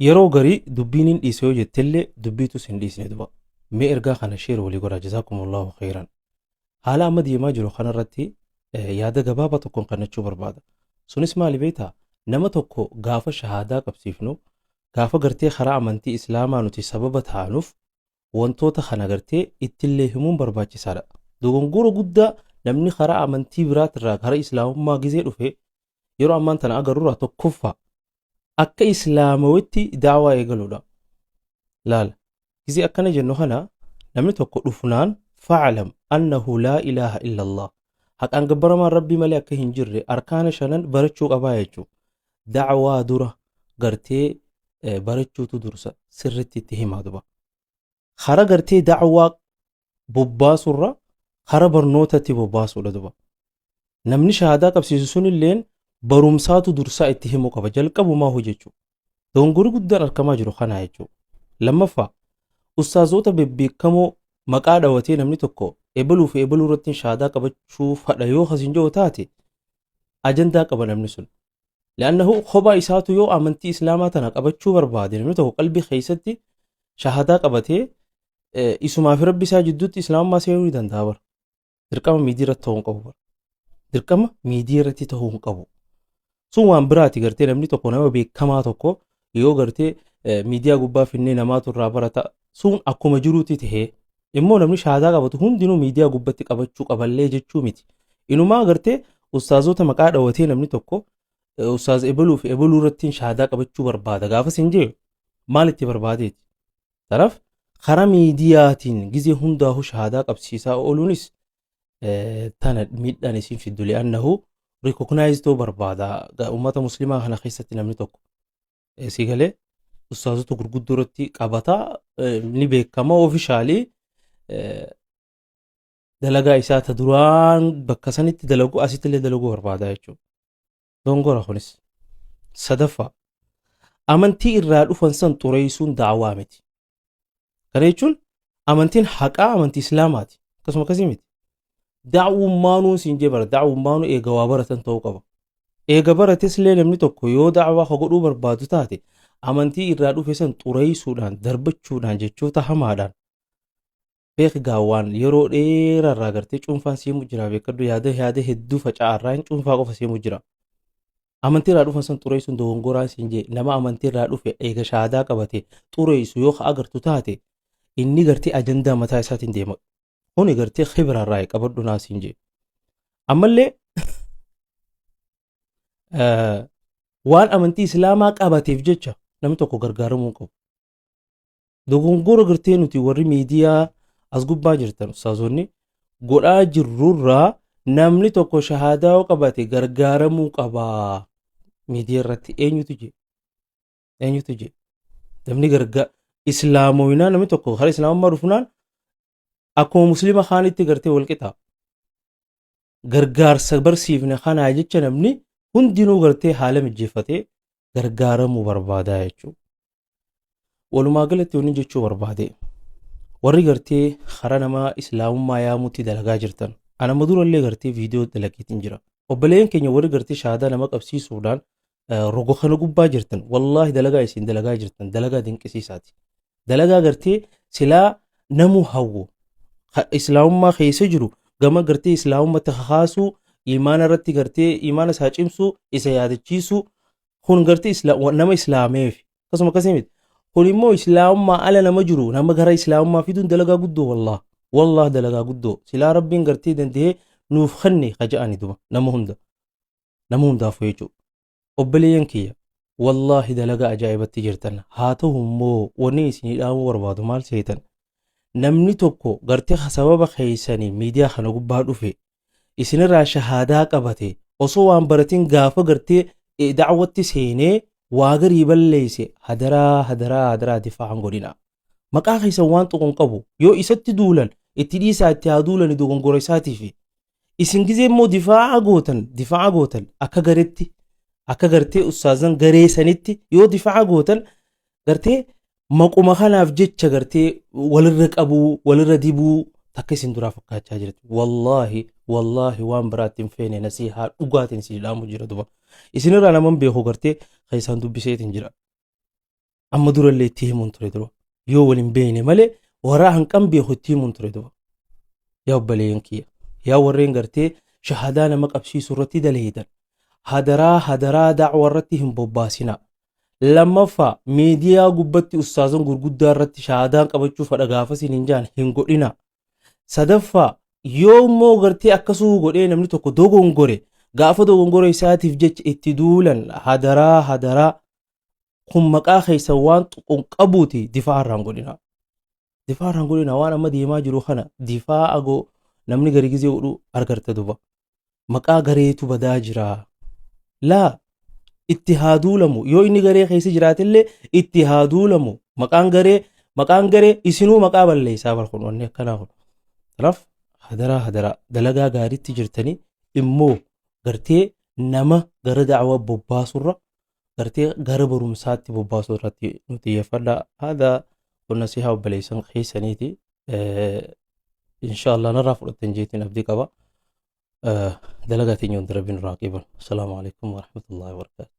Yeroo garii dubbiin hin dhiise yoo jettellee dubbiitus hin dhiisne duba. Mee ergaa kana share walii godhaa jazaakumullahu khayran. Haala amma deemaa jiru kanarratti yaada gabaabaa tokkoon kennachuu barbaada. Sunis maali beektaa? Nama tokko gaafa shahaadaa qabsiifnu, gaafa gartee karaa amantii Islaamaa nuti sababa taanuuf wantoota kana gartee ittillee himuun barbaachisaadha. Dogongora guddaa namni karaa amantii biraatirraa karaa Islaamummaa gizee dhufe yeroo ammaan tana agarrurraa tokkoffaa akka Islaamawitti da'waa eegaluudha. Laala. Gizee akkana jennu kana namni tokko dhufnaan fa'alam annahu laa ilaaha illallah. Haqaan gabbaramaan Rabbii malee akka hin jirre arkaana shanan barachuu qabaa jechuudha. Da'waa dura gartee barachuutu dursa sirritti itti himaa duba. Kara gartee da'waa bobbaasurra kara barnootatti bobbaasuudha duba. Namni shahaadaa qabsiisu sunilleen barumsaatu dursaa itti himuu qaba jalqabumaa hojjechuu. Dogongorri guddaan argamaa jiru kana jechuudha. Lammaffaa ustaazoota bebbeekamoo maqaa dhawatee namni tokko ebaluu fi ebaluu irratti shahaadaa qabachuu fadha yoo kasin jiru taate ajandaa qaba namni sun. Li'annahu kophaa isaatu yoo amantii islaamaa tana qabachuu barbaade namni tokko qalbii keessatti shahaadaa qabatee isumaa fi rabbi isaa jidduutti islaamummaa seenuu ni danda'a bara. Dirqama miidiyaa irratti ta'uu hin qabu bara. Dirqama miidiyaa irratti ta'uu hin qabu. Sun waan biraati gartee namni tokko nama beekamaa tokko yoo gartee miidiyaa gubbaa finnee namaatu irraa barata sun akkuma jiruutti tahee immoo namni shahaadaa qabatu hundinuu miidiyaa gubbatti qabachuu qaballee jechuu miti. Inumaa gartee ustaazota maqaa dhawatee namni tokko ustaaz ebaluu fi ebaluu irratti shahaadaa qabachuu barbaada gaafa sin jee maal itti barbaadeeti. Kanaaf karaa miidiyaatiin gizee hundaa'uu shahaadaa qabsiisaa ooluunis tana miidhaan isin fiddu li'annahu recognize ta'uu barbaada uummata muslimaa kana keessatti namni tokko si galee ustaazota gurguddoo irratti qabata ni beekama ofishaalii dalagaa isaa ta duraan bakka sanitti dalagu asitti illee dalaguu barbaada jechuudha. Dongora kunis. Sadaffaa amantii irraa dhufan san xureessuun da'awaa miti. Kana jechuun amantiin haqaa amantii Islaamaati. Akkasuma akkasii miti. Da'wummaanuu siin jee bara da'wummaanuu eega waa baratan ta'uu qaba. Eega barates illee namni tokko yoo da'waa ka godhuu barbaadu taate amantii irraa dhufe san xureessuudhaan darbachuudhaan jechoota hamaadhaan beeki gaa waan yeroo dheeraa irraa gartee cuunfaan siimu jira beekadhu yaada yaada hedduu faca'aa irraa hin cuunfaa qofa siimu jira. Amantii irraa dhufan san xureessuun dogongoraan siin jee nama amantii irraa dhufe eega shahaadaa qabate xureessu yoo ka agartu taate inni gartee ajandaa mataa isaatiin deema. Kuni gartee khibra irraa qabadhu naa siin jee. Ammallee waan amantii islaamaa qabateef jecha namni tokko gargaaramuu hin qabu. Dogongora gartee nuti warri miidiyaa as gubbaa jirtan ustaazonni godhaa jirrurraa namni tokko shahaadaa yoo qabate gargaaramuu qaba. Miidiyaa irratti eenyutu jee? Eenyutu jee? Namni gargaa islaamoyinaa namni tokko karaa islaamummaa dhufnaan akkuma musliima kaanitti gartee wal qixa. Gargaarsa barsiifne kanaa jecha namni hundinuu gartee haala mijjeeffatee gargaaramuu barbaadaa jechuudha. Walumaa galatti wanni jechuu barbaade warri gartee karaa nama islaamummaa yaamutti dalagaa jirtan ana amma durallee gartee viidiyoo dalageetiin jira. Obboleeyyan keenya warri gartee shahaadaa nama qabsiisuudhaan roga kana gubbaa jirtan wallaahi dalagaa isin dalagaa jirtan dalagaa dinqisiisaati. Dalagaa gartee silaa namuu hawwu islaamummaa keessa jiru gama gartee islaamummaatti kakaasuu imaana irratti gartee imaana isaa cimsuu isa yaadachiisuu kun gartee nama islaameef akkasuma akkasii miti kun immoo islaamummaa ala nama jiru nama gara islaamummaa fiduun dalagaa guddoo wallah wallah dalagaa guddoo silaa rabbiin gartee danda'ee nuuf kenne kaja'ani duba nama hunda nama hundaafuu jechuudha obboleeyyan kiyya wallaahi dalagaa ajaa'ibatti jirtan haa ta'u immoo wanni isinii dhaamuu barbaadu maal seetan namni tokko gartee sababa keessanii miidiyaa kana gubbaa dhufe isinirraa shahaadaa qabate osoo waan baratin gaafa gartee da'watti seenee waa garii balleeyse hadaraa hadaraa hadaraa difaa'an godhina. Maqaa keessan waan tuqu hin qabu yoo isatti duulan itti dhiisaa itti haa duulani dogongora isaatiifi. Isin gizee immoo difaa'a gootan difaa'a gootan akka garetti akka gartee ustaazan garee sanitti yoo difaa'a gootan gartee maquma kanaaf jecha gartee walirra qabuu walirra dibuu takka isin duraa fakkaachaa jirti wallaahi wallaahi waan biraatti hin feene nasiihaa dhugaatiin isin dhaamu jira duba isinirraa naman beeku gartee keessaan dubbiseetiin jira. Amma durallee itti himuun ture dura. Yoo wal hin beekne malee warra hanqan beeku itti himuun ture dura. Yaa obboleeyyan kiyya. Yaa warreen gartee shahadaa nama qabsiisuu irratti daleeydan. Hadaraa hadaraa da'wa irratti hin bobbaasinaa. Lammaffaa miidiyaa gubbatti ustaazon gurguddaa irratti shahadaan qabachuu fadha gaafasiin hin jaan hin godhinaa. Sadaffaa yoo immoo gartee akkasuu godhee namni tokko dogongore gaafa dogongora isaatiif jecha itti duulan hadaraa hadaraa kun maqaa keessan waan tuqun qabuuti difaa irraan godhinaa. Difaa irraan godhinaa waan amma deemaa jiru kana difaa agoo namni gari gizee godhu argarta duba. Maqaa gareetu badaa jira. Laa itti haa duulamu yoo inni garee keessa jiraatellee itti haa duulamu maqaan garee maqaan garee isinuu maqaa balleessaa bar kun wanni akkanaa kun. Kanaaf hadaraa hadaraa dalagaa gaariitti jirtanii immoo gartee nama gara da'awaa bobbaasurra gartee gara barumsaatti bobbaasuu irratti nu xiyyeeffadha. Haadha kun nasihaa obboleessan keessaniiti. Inshallah narraa fudhattan jeetiin abdii qaba. Dalagaa teenya hunda rabbiin irraa qibalu. Assalaamu alaikum warahmatullahi wabarakatuh.